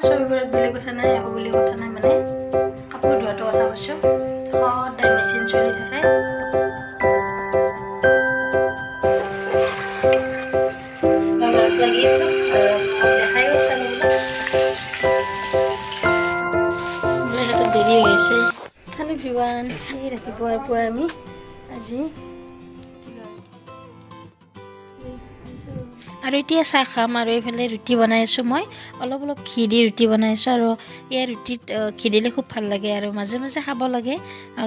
চববোৰত বুলি কথা নাই, একো বুলি কথা নাই, মানে কাপোৰ ধোৱাটো কথা কৈছোঁ। সদায় মেচিন চলি থাকে। লাগি আছোঁ আৰু দেখাই আছোঁ। বোলে সিহঁতৰ দেৰি হৈ আছে। হেল্ল' এভৰিৱান, এই ৰাতিপুৱাই পুৱাই আমি আজি আৰু এতিয়া চাহ খাম। আৰু এইফালে ৰুটি বনাই আছোঁ মই, অলপ অলপ ঘি দি ৰুটি বনাই আছোঁ। আৰু ইয়াৰ ৰুটিত ঘি দিলে খুব ভাল লাগে আৰু মাজে মাজে খাব লাগে,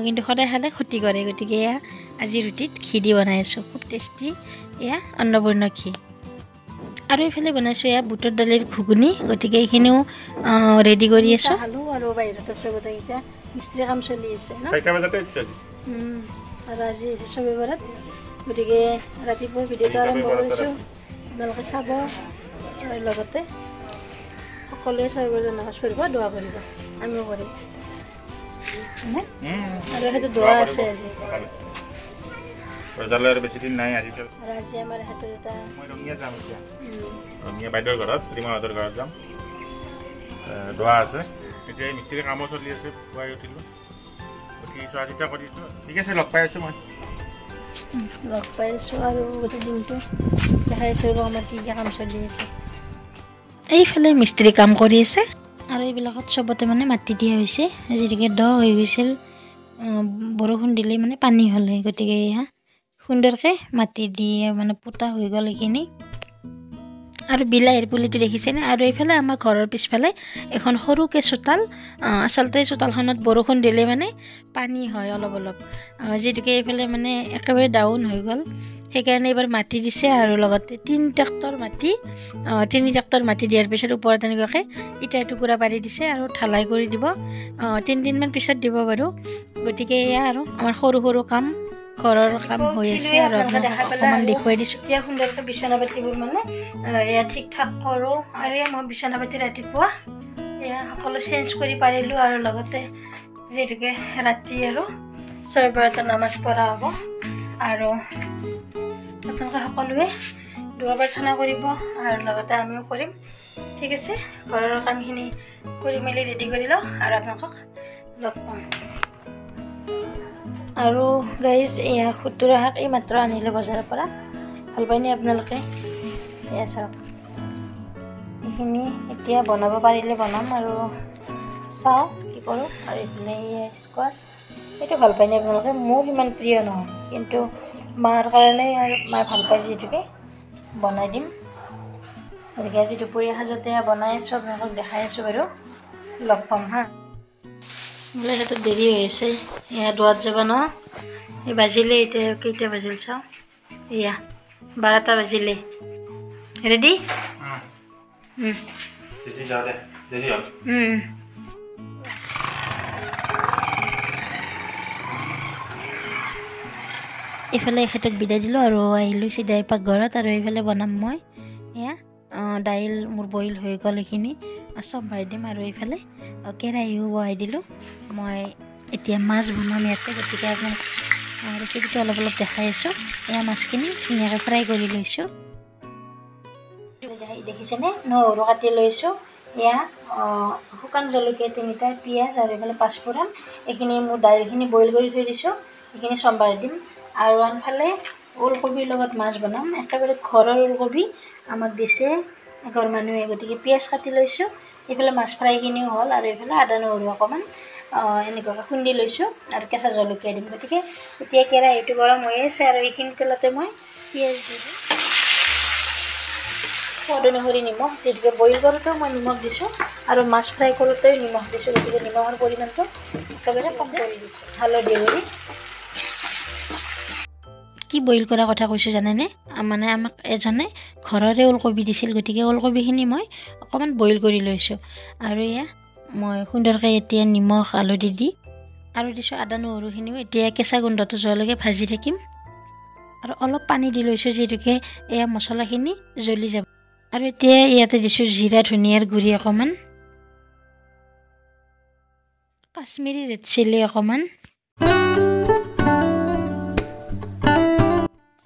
কিন্তু সদায় খালে ক্ষতি কৰে। গতিকে এয়া আজি ৰুটিত ঘি দি বনাই আছোঁ, খুব টেষ্টি। এয়া অন্নপূৰ্ণ ঘি। আৰু এইফালে বনাইছোঁ এয়া বুটৰ দালিৰ ঘুগুনি, গতিকে এইখিনিও ৰেডি কৰি আছোঁ। খালোঁ আৰু বাহিৰত আছোঁ গোটেইকেইটা, মিস্ত্ৰী কাম চলি আছে ন। আৰু আজি হৈছে চবে বৰাত, গতিকে ৰাতিপুৱা ভিডিঅ'টো আৰম্ভ কৰিছোঁ, আপোনালোকে চাব আৰু লগতে সকলোৱে চবে বৰাতৰ নামাজ পঢ়িব, দোৱা কৰিব, আমিও কৰিম। আৰু সেইটো দোৱা আছে আজি। ৰজালৈ আৰু বেছি দিন নাই আজি। আৰু আজি আমাৰ হাতত এটা মই ৰঙিয়া যাম এতিয়া, ৰঙিয়া বাইদেউৰ ঘৰত, ৰীমাহঁতৰ ঘৰত যাম, দোৱা আছে। এতিয়া মিস্ত্ৰীৰ কামো চলি আছে। পুৱাই উঠিলোঁ, উঠি চোৱা চিতা কৰিছোঁ। ঠিক আছে, লগ পাই আছোঁ মই। লগ পাই আছোঁ আৰু গোটেই দিনটো দেখাই আছোঁ আমাৰ কি কি কাম চলি আছে। এইফালে মিস্ত্ৰী কাম কৰি আছে আৰু এইবিলাকত চবতে মানে মাটি দিয়া হৈছে, যিহেতুকে দ হৈ গৈছিল, বৰষুণ দিলেই মানে পানী হ'লে। গতিকে এয়া সুন্দৰকৈ মাটি দি মানে পোতা হৈ গ'ল এইখিনি। আৰু বিলাহীৰ পুলিটো দেখিছেনে? আৰু এইফালে আমাৰ ঘৰৰ পিছফালে এখন সৰুকৈ চোতাল, আচলতে চোতালখনত বৰষুণ দিলে মানে পানী হয় অলপ অলপ, যিহেতুকে এইফালে মানে একেবাৰে ডাউন হৈ গ'ল, সেইকাৰণে এইবাৰ মাটি দিছে। আৰু লগতে 3 ট্ৰেক্টৰ মাটি, 3 ট্ৰেক্টৰ মাটি দিয়াৰ পিছত ওপৰত তেনেকুৱাকৈ ইটাৰ টুকুৰা পাৰি দিছে আৰু ঢালাই কৰি দিব, 3 দিনমান পিছত দিব বাৰু। গতিকে এয়া আৰু আমাৰ সৰু সৰু কাম, ঘৰৰ কাম হৈ আছে আৰু আপোনালোকক অকণমান দেখুৱাই দিছোঁ। এতিয়া সুন্দৰকৈ বিচনা পাতিবোৰ মানে এয়া ঠিক ঠাক কৰোঁ। আৰু এয়া মই বিচনা পাতি ৰাতিপুৱা এয়া সকলো চেঞ্জ কৰি পাৰিলোঁ। আৰু লগতে যিহেতুকে ৰাতি আৰু ছয় বজাত নামাজ পঢ়া হ'ব আৰু আপোনালোকে সকলোৱে দোৱা প্ৰাৰ্থনা কৰিব আৰু লগতে আমিও কৰিম। ঠিক আছে, ঘৰৰ কামখিনি কৰি মেলি ৰেডি কৰি লওঁ আৰু আপোনালোকক লগ পাম। আৰু গাইজ, এয়া খুতুৰা শাক এই মাত্ৰ আনিলোঁ বজাৰৰ পৰা। ভাল পায়নে আপোনালোকে? এয়া চাওক, এইখিনি এতিয়া বনাব পাৰিলে বনাম আৰু চাওঁ কি কৰোঁ। আৰু এইফালে এয়া স্কোৱাচ, এইটো ভাল পায়নে আপোনালোকে? মোৰ সিমান প্ৰিয় নহয়, কিন্তু মাৰ কাৰণে আৰু মায়ে ভাল পায় যিহেতুকে বনাই দিম। গতিকে আজি দুপৰীয়া সাজতে বনাই আছোঁ, আপোনালোকক দেখাই আছোঁ বাৰু। লগ পাম। হা, বোলে সিহঁতৰ দেৰি হৈ আছে। এয়া দোৱাত যাব ন, এই বাজিলে এতিয়া কেইটা বাজিল চাওঁ, এয়া 12টা বাজিলে। ৰেডি? দেৰি হ'ল। এইফালে এখেতক বিদায় দিলোঁ আৰু আহিলোঁ চিধাই পাকঘৰত। আৰু এইফালে বনাম মই এয়া দাইল, মোৰ বইল হৈ গ'ল, এইখিনি চব ভৰাই দিম। আৰু এইফালে কেৰাহীও বহাই দিলোঁ। মই এতিয়া মাছ বনাম ইয়াতে, গতিকে আপোনাক ৰেচিপিটো অলপ অলপ দেখাই আছোঁ। এয়া মাছখিনি ধুনীয়াকৈ ফ্ৰাই কৰি লৈছোঁ, দেখিছেনে? নহৰু কাটি লৈছোঁ, এয়া শুকান জলকীয়া 3টা, পিঁয়াজ আৰু এইফালে পাঁচফোৰণ। এইখিনি মোৰ দাইলখিনি বইল কৰি থৈ দিছোঁ, এইখিনি চম্ভাৰ দিম। আৰু আনফালে ওলকবিৰ লগত মাছ বনাম, একেবাৰে ঘৰৰ ওলকবি আমাক দিছে এঘৰ মানুহে। গতিকে পিঁয়াজ কাটি লৈছোঁ, এইফালে মাছ ফ্ৰাইখিনিও হ'ল। আৰু এইফালে আদা নহৰু অকণমান এনেকুৱাকৈ খুন্দি লৈছোঁ আৰু কেঁচা জলকীয়া দিম। গতিকে এতিয়া কেৰাহীটো গৰম হৈ আছে আৰু এইখিনি তেলতে মই পিঁয়াজ দি দিম, সোৱাদ অনুসৰি নিমখ। যিহেতুকে বইল কৰোঁতেও মই নিমখ দিছোঁ আৰু মাছ ফ্ৰাই কৰোঁতেও নিমখ দিছোঁ, গতিকে নিমখৰ পৰিমাণটো একেবাৰে কম কৰি দিছোঁ। হালধি গুড়ি। কি বইল কৰাৰ কথা কৈছোঁ জানেনে? মানে আমাক এজনে ঘৰৰে ওলকবি দিছিল, গতিকে ওলকবিখিনি মই অকণমান বইল কৰি লৈছোঁ। আৰু এয়া মই সুন্দৰকৈ এতিয়া নিমখ হালধি দি আৰু দিছোঁ আদা নহৰুখিনিও। এতিয়া কেঁচা গোন্ধটো যোৱালৈকে ভাজি থাকিম আৰু অলপ পানী দি লৈছোঁ, যিহেতুকে এয়া মছলাখিনি জ্বলি যাব। আৰু এতিয়া ইয়াতে দিছোঁ জিৰা ধনিয়াৰ গুড়ি অকণমান, কাশ্মীৰী ৰেড চিলি অকণমান।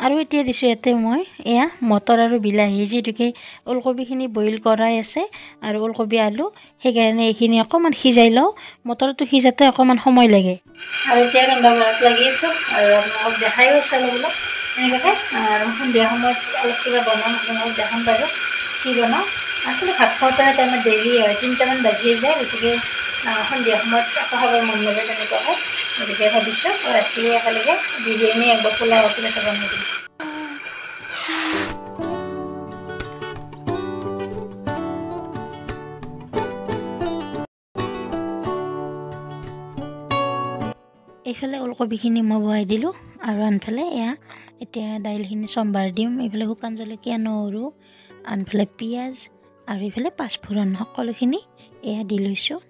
আৰু এতিয়া দিছোঁ ইয়াতে মই এয়া মটৰ আৰু বিলাহী, যিহেতুকে ওলকবিখিনি বইল কৰাই আছে আৰু ওলকবি আলু, সেইকাৰণে এইখিনি অকণমান সিজাই লওঁ। মটৰটো সিজাতে অকণমান সময় লাগে। আৰু এতিয়া ৰন্ধা বঢ়াত লাগি আছোঁ আৰু আপোনালোকক দেখায়ো আছোঁ অলপ অলপ এনেকুৱাকৈ। আৰু সন্ধিয়া সময়ত অলপ কিবা বনাম, আপোনালোকক দেখাম বাৰু কি বনাওঁ। আচলতে ভাত খাওঁতে খাওঁতে আমাৰ দেৰি হয়, 3টামান বাজিয়ে যায়, গতিকে সন্ধিয়া সময়ত একো খাবৰ মন নাযায় তেনেকুৱাকৈ। গতিকে ভাবিছোঁ ৰাতি একেলগে বিৰিয়ানী একবাৰ পোলাও কিবা এটা বনাই দিম। এইফালে ওলকবিখিনি মই বহাই দিলোঁ আৰু আনফালে এয়া এতিয়া দাইলখিনি চম্ভাৰ দিম। এইফালে শুকান জলকীয়া, নহৰু, আনফালে পিঁয়াজ আৰু এইফালে পাঁচফোৰণ সকলোখিনি এয়া দি লৈছোঁ।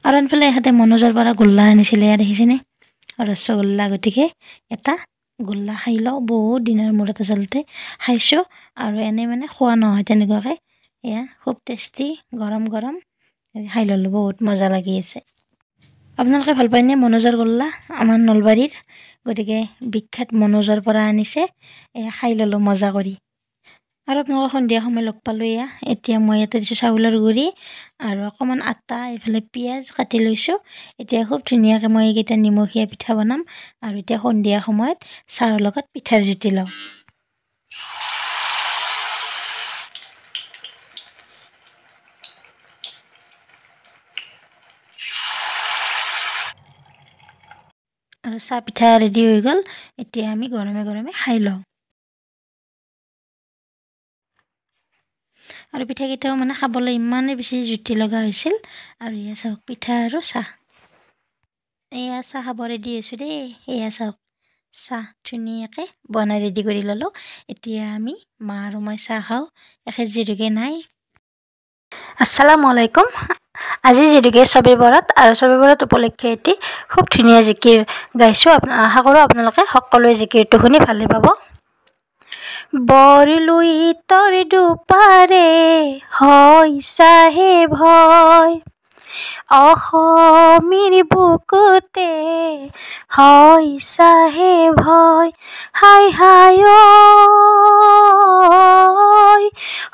আৰু আনফালে এখেতে মনোজৰ পৰা গোল্লা আনিছিলে, ইয়াত দেখিছেনে ৰসগোল্লা। গতিকে এটা গোল্লা খাই লওঁ, বহুত দিনৰ মূৰত আচলতে খাইছোঁ আৰু এনেই মানে খোৱা নহয় তেনেকুৱাকৈ। এয়া খুব টেষ্টি, গৰম গৰম খাই ল'লোঁ, বহুত মজা লাগি আছে। আপোনালোকে ভাল পায়নে মনোজৰ গোল্লা? আমাৰ নলবাৰীৰ, গতিকে বিখ্যাত মনোজৰ পৰা আনিছে, এয়া খাই ল'লোঁ মজা কৰি। আৰু আপোনালোকক সন্ধিয়া সময় লগ পালোঁ। এয়া এতিয়া মই ইয়াতে দিছোঁ চাউলৰ গুড়ি আৰু অকণমান আটা, এইফালে পিঁয়াজ কাটি লৈছোঁ। এতিয়া খুব ধুনীয়াকৈ মই এইকেইটা নিমখীয়া পিঠা বনাম আৰু এতিয়া সন্ধিয়া সময়ত চাহৰ লগত পিঠাৰ জুতি লওঁ। আৰু চাহ পিঠা ৰেডি হৈ গ'ল, এতিয়া আমি গৰমে গৰমে খাই লওঁ। আৰু পিঠাকেইটাও মানে খাবলৈ ইমানেই বেছি জুতি লগা হৈছিল। আৰু এয়া চাওক পিঠা আৰু চাহ, এয়া চাহ খাব ৰেডি হৈছোঁ দেই। এয়া চাওক চাহ ধুনীয়াকৈ বনাই ৰেডি কৰি ল'লোঁ। এতিয়া আমি মা আৰু মই চাহ খাওঁ, এখেত যিহেতুকে নাই। আসসালামু আলাইকুম। আজি যিহেতুকে চবে বৰাত আৰু চবে বৰাত উপলক্ষে এটি খুব ধুনীয়া জিকিৰ গাইছোঁ। আশা কৰোঁ আপোনালোকে সকলোৱে জিকিৰটো শুনি ভালে পাব। বৰলুইতৰ দুপাৰে হয় চাহে ভয়, অসমীৰ বুকুতে হয় চাহে ভয়। হায় হায় ঐ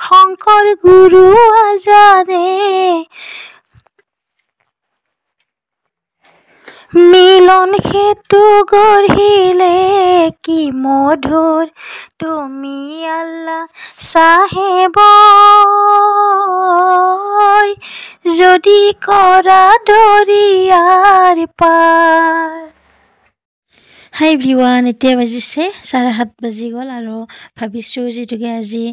শংকৰ গুৰু আজানে মিলন সেতু গঢ়িলে কি মধুৰ, তুমি আল্লাহ চাহেব যদি কৰা দৰিয়াৰ পাৰ। হাই এভৰিৱান, এতিয়া বাজিছে 7:30 বাজি গ'ল আৰু ভাবিছোঁ যিহেতুকে আজি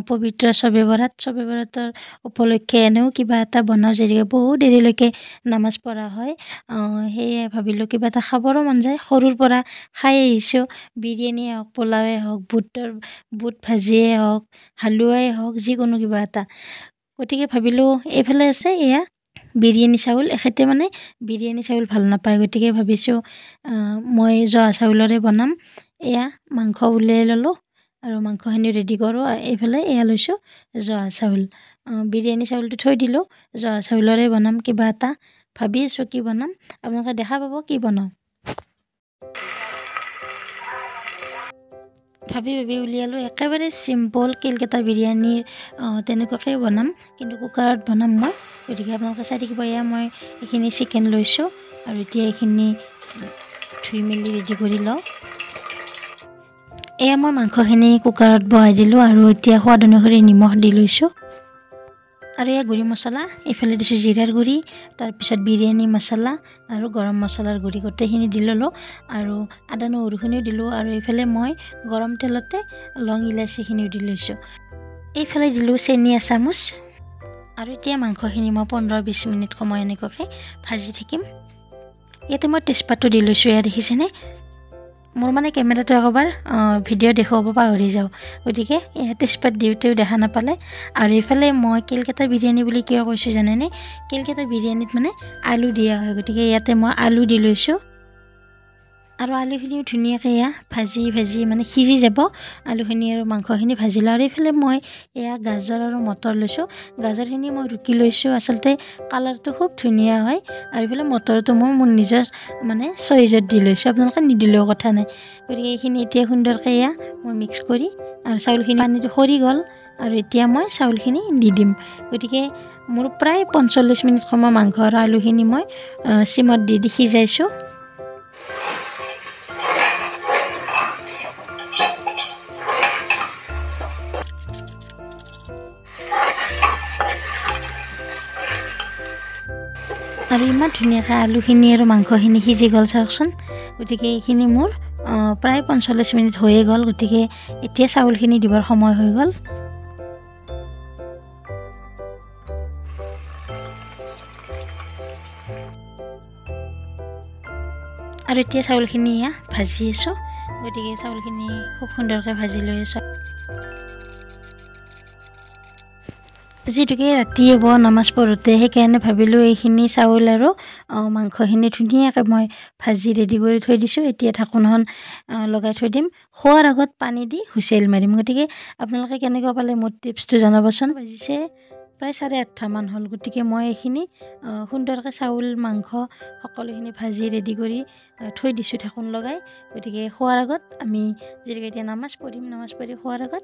পবিত্ৰ চবে বৰাত, চবে বৰাতৰ উপলক্ষে এনেও কিবা এটা বনাওঁ, যিহেতুকে বহুত দেৰিলৈকে নামাজ পঢ়া হয়। সেয়ে ভাবিলোঁ কিবা এটা খাবৰো মন যায়, সৰুৰ পৰা খাই আহিছোঁ, বিৰিয়ানীয়ে হওক, পোলাওৱে হওক, বুট ভাজিয়ে হওক, হালোৱাই হওক, যিকোনো কিবা এটা। গতিকে ভাবিলোঁ এইফালে আছে এয়া বিৰিয়ানী চাউল, এখেতে মানে বিৰিয়ানী চাউল ভাল নাপায়, গতিকে ভাবিছোঁ মই জহা চাউলৰে বনাম। এয়া মাংস উলিয়াই ল'লোঁ আৰু মাংসখিনি ৰেডি কৰোঁ। এইফালে এয়া লৈছোঁ জহা চাউল, বিৰিয়ানী চাউলটো থৈ দিলোঁ, জহা চাউলৰে বনাম কিবা এটা। ভাবি আছোঁ কি বনাম, আপোনালোকে দেখা পাব কি বনাওঁ। ভাবি ভাবি উলিয়ালোঁ একেবাৰে চিম্পল কলকাতা বিৰিয়ানীৰ তেনেকুৱাকৈ বনাম, কিন্তু কুকাৰত বনাম মই। গতিকে আপোনালোকে চাই থাকিব। এয়া মই এইখিনি চিকেন লৈছোঁ আৰু এতিয়া এইখিনি ধুই মেলি ৰেডি কৰি লওঁ। এয়া মই মাংসখিনি কুকাৰত বহাই দিলোঁ আৰু এতিয়া সোৱাদ অনুসৰি নিমখ দি লৈছোঁ। আৰু এয়া গুড়ি মছলা এইফালে দিছোঁ জিৰাৰ গুড়ি, তাৰপিছত বিৰিয়ানী মছলা আৰু গৰম মছলাৰ গুড়ি গোটেইখিনি দি ল'লোঁ আৰু আদা নহৰুখিনিও দিলোঁ। আৰু এইফালে মই গৰম তেলতে লং ইলাচীখিনিও দি লৈছোঁ। এইফালে দিলোঁ চেনি এচামুচ। আৰু এতিয়া মাংসখিনি মই 15-20 মিনিট সময় এনেকুৱাকৈ ভাজি থাকিম। ইয়াতে মই তেজপাতো দি লৈছোঁ, এয়া দেখিছেনে? মোৰ মানে কেমেৰাটো একবাৰ ভিডিঅ' দেখুৱাব পাহৰি যাওঁ, গতিকে তেজপাত দিওঁতেও দেখা নাপালে। আৰু এইফালে মই কেলকাতা বিৰিয়ানী বুলি কিয় কৈছোঁ জানেনে? কেলকাতা বিৰিয়ানীত মানে আলু দিয়া হয়, গতিকে ইয়াতে মই আলু দি লৈছোঁ। আৰু আলুখিনিও ধুনীয়াকৈ এয়া ভাজি ভাজি মানে সিজি যাব, আলুখিনি আৰু মাংসখিনি ভাজি লওঁ। আৰু এইফালে মই এয়া গাজৰ আৰু মটৰ লৈছোঁ। গাজৰখিনি মই ৰুকি লৈছোঁ, আচলতে কালাৰটো খুব ধুনীয়া হয়। আৰু এইফালে মটৰটো মই মোৰ নিজৰ মানে চইজত দি লৈছোঁ, আপোনালোকে নিদিলেও কথা নাই। গতিকে এইখিনি এতিয়া সুন্দৰকৈ এয়া মই মিক্স কৰি আৰু চাউলখিনি পানীটো সৰি গ'ল আৰু এতিয়া মই চাউলখিনি দি দিম। গতিকে মোৰ প্ৰায় 45 মিনিট সময় মাংস আৰু আলুখিনি মই চিমত দি দি সিজাইছোঁ। আৰু ইমান ধুনীয়াকৈ আলুখিনি আৰু মাংসখিনি সিজি গ'ল চাওকচোন। গতিকে এইখিনি মোৰ প্ৰায় 45 মিনিট হৈয়ে গ'ল। গতিকে এতিয়া চাউলখিনি দিবৰ সময় হৈ গ'ল। আৰু এতিয়া চাউলখিনি এয়া ভাজি আছোঁ। গতিকে চাউলখিনি খুব সুন্দৰকৈ ভাজি লৈ আছোঁ। যিহেতুকে ৰাতি হ'ব নামাজ পঢ়োঁতে, সেইকাৰণে ভাবিলোঁ এইখিনি চাউল আৰু মাংসখিনি ধুনীয়াকৈ মই ভাজি ৰেডি কৰি থৈ দিছোঁ। এতিয়া ঢাকোনখন লগাই থৈ দিম, খোৱাৰ আগত পানী দি হুইচেল মাৰিম। গতিকে আপোনালোকে কেনেকুৱা পালে মোৰ টিপছটো জনাবচোন। বাজিছে প্ৰায় 8:30মান হ'ল। গতিকে মই এইখিনি সুন্দৰকৈ চাউল মাংস সকলোখিনি ভাজি ৰেডি কৰি থৈ দিছোঁ ঢাকোন লগাই। গতিকে খোৱাৰ আগত আমি যিহেতুকে এতিয়া নামাজ পঢ়িম, নামাজ পঢ়ি খোৱাৰ আগত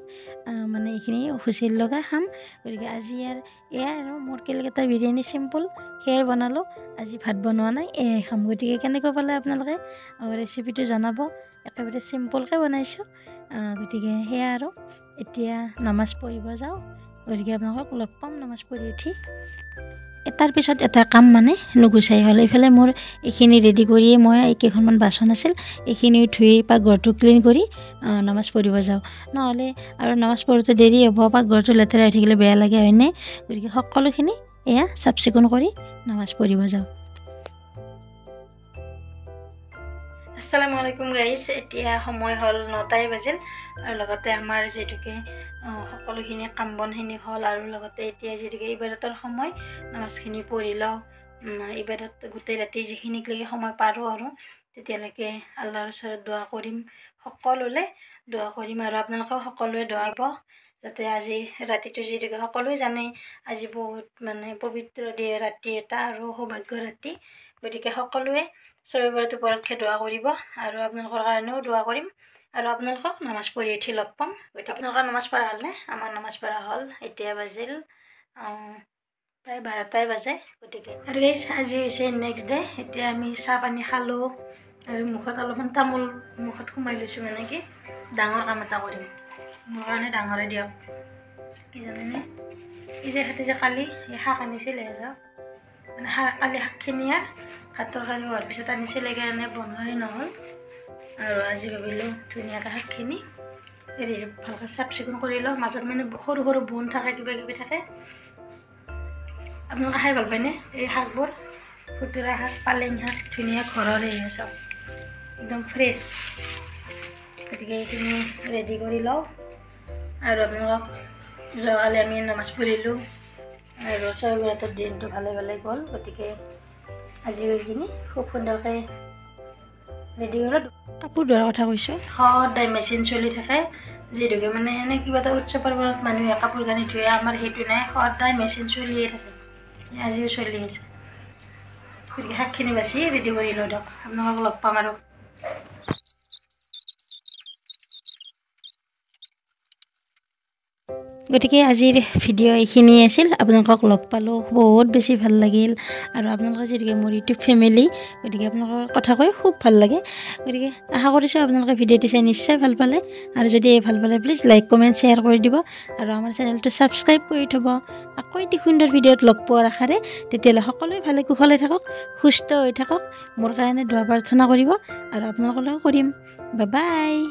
মানে এইখিনি হুইচেল লগাই খাম। গতিকে আজি আৰু এয়াই আৰু মোৰ কেলকাতা বিৰিয়ানী চিম্পল সেয়াই বনালোঁ। আজি ভাত বনোৱা নাই, এয়াই খাম। গতিকে কেনেকুৱা পালে আপোনালোকে ৰেচিপিটো জনাব। একেবাৰে চিম্পলকৈ বনাইছোঁ। গতিকে সেয়া আৰু এতিয়া নামাজ পঢ়িব যাওঁ। গতিকে আপোনালোকক লগ পাম নামাজ পঢ়ি উঠি। এটাৰ পিছত এটা কাম মানে নুগুচাই হ'ল। এইফালে মোৰ এইখিনি ৰেডি কৰিয়ে মই কেইখনমান বাচন আছিল এইখিনিও ধুই পাকঘৰটো ক্লিন কৰি নামাজ পঢ়িব যাওঁ। নহ'লে আৰু নামাজ পঢ়োঁতে দেৰি হ'ব, পাকঘৰটো লেতেৰা হৈ থাকিলে বেয়া লাগে হয়নে? গতিকে সকলোখিনি এয়া চাফ চিকুণ কৰি নামাজ পঢ়িব যাওঁ। আসসালামু আলাইকুম গাইজ, এতিয়া সময় হ'ল 9টাই বাজিল। আৰু লগতে আমাৰ যিহেতুকে সকলোখিনি কাম বনখিনি হ'ল আৰু লগতে এতিয়া যিহেতুকে ইবাদতৰ সময়, নামাজখিনি পঢ়ি লওঁ। ইবাদত গোটেই ৰাতি যিখিনিলৈকে সময় পাৰোঁ আৰু তেতিয়ালৈকে আল্লাহৰ ওচৰত দোৱা কৰিম, সকলোলৈ দোৱা কৰিম। আৰু আপোনালোকেও সকলোৱে দোৱা দিব যাতে আজি ৰাতিটো যিহেতুকে সকলোৱে জানে আজি বহুত মানে পবিত্ৰ দিয়ে ৰাতি এটা আৰু সৌভাগ্য ৰাতি। গতিকে সকলোৱে চবে বৰাত উপলক্ষে দোৱা কৰিব আৰু আপোনালোকৰ কাৰণেও দোৱা কৰিম। আৰু আপোনালোকক নামাজ পঢ়ি উঠি লগ পাম। গতিকে আপোনালোকৰ নামাজ পঢ়া হ'লনে? আমাৰ নামাজ পঢ়া হ'ল। এতিয়া বাজিল প্ৰায় 12টাই বাজে। গতিকে আৰু গাইজ আজি হৈছে নেক্সট ডে। এতিয়া আমি চাহ পানী খালোঁ আৰু মুখত অলপমান তামোল মুখত সোমাই লৈছোঁ, মানে কি ডাঙৰ কাম এটা কৰিম। মোৰ কাৰণে ডাঙৰে দিয়ক, কি জানেনে? এই যে সিহঁতে যে কালি এই শাক আনিছিল, যাওক মানে শাক কালি শাকখিনি আৰু ভাত তৰকাৰী হোৱাৰ পিছত আনিছিল, সেইকাৰণে বনোৱাই নহ'ল। আৰু আজি ভাবিলোঁ ধুনীয়াকৈ শাকখিনি হেৰি ভালকৈ চাফ চিকুণ কৰি লওঁ। মাজত মানে সৰু সৰু বন থাকে, কিবা কিবি থাকে। আপোনালোকে খাই ভাল পায়নে এই শাকবোৰ? খুতুৰা শাক, পালেং শাক, ধুনীয়া ঘৰৰ এই চব একদম ফ্ৰেছ। গতিকে এইখিনি ৰেডি কৰি লওঁ। আৰু আপোনালোকক যোৱাকালি আমি নামাজ পঢ়িলোঁ আৰু ছয় বৰাতৰ দিনটো ভালে ভালে গ'ল। গতিকে আজি এইখিনি খুব সুন্দৰকৈ ৰেডি হ'লোঁ। কাপোৰ ধোৱাৰ কথা কৈছোঁ, সদায় মেচিন চলি থাকে যিহেতুকে মানে এনে কিবা এটা উৎসৱ পাৰ্বণত মানুহে কাপোৰ কানি ধুৱে, আমাৰ সেইটো নাই, সদায় মেচিন চলিয়ে থাকে, আজিও চলি আছে। গতিকে শাকখিনি বাছি ৰেডি কৰি লওঁ দিয়ক, আপোনালোকক লগ পাম আৰু। গতিকে আজিৰ ভিডিঅ' এইখিনিয়ে আছিল। আপোনালোকক লগ পালোঁ, বহুত বেছি ভাল লাগিল। আৰু আপোনালোকে যিহেতুকে মোৰ ইউটিউব ফেমিলি, গতিকে আপোনালোকৰ কথা কৈ খুব ভাল লাগে। গতিকে আশা কৰিছোঁ আপোনালোকে ভিডিঅ'টি চাই নিশ্চয় ভাল পালে। আৰু যদি ভাল পালে প্লিজ লাইক, কমেণ্ট, শ্বেয়াৰ কৰি দিব আৰু আমাৰ চেনেলটো ছাবস্ক্ৰাইব কৰি থ'ব। আকৌ এটি সুন্দৰ ভিডিঅ'ত লগ পোৱাৰ আশাৰে তেতিয়াহ'লে সকলোৱে ভালে কুশলে থাকক, সুস্থ হৈ থাকক। মোৰ কাৰণে দোৱা প্ৰাৰ্থনা কৰিব আৰু আপোনালোকলৈও কৰিম। Bye bye.